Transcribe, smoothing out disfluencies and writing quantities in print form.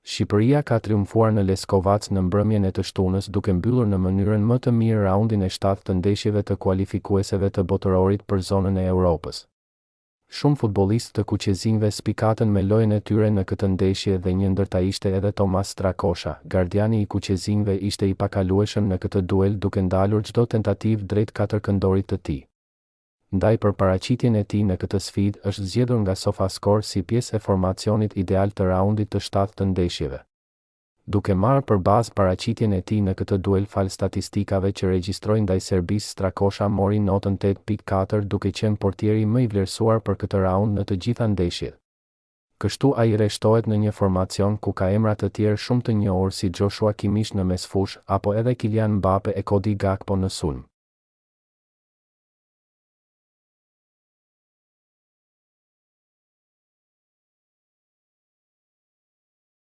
Shqipëria ka triumfuar në Leskovac në mbrëmjen e të shtunës duke mbyllur në mënyrën më të mirë raundin e shtatë të ndeshjeve të kualifikueseve të Botërorit për zonën e Europës. Shumë futbollistë të kuqezinjve spikatën me lojën e tyre në këtë ndeshje dhe një ndër ta ishte edhe Tomas Strakosha. Gardiani i kuqezinjve ishte i pakalueshëm në këtë duel duke ndalur çdo tentativë drejt katërkëndorit të tij. Ndaj për paraqitjen e tij në këtë sfidë është zgjedhur nga SofaScore si pjesë e formacionit ideal të raundit të shtatë të ndeshjeve. Duke marrë për bazë paraqitjen e tij në këtë duel falë statistikave që regjistroi ndaj Serbisë Strakosha mori notën 8,4 duke qenë portieri më i vlerësuar për këtë raund në të gjitha ndeshjet. Kështu ai rreshtohet në një formacion ku ka emra të tjerë shumë të njohur si Joshua Kimmich në mesfushë apo edhe Kylian Mbappe e Cody Gakpo në sulm.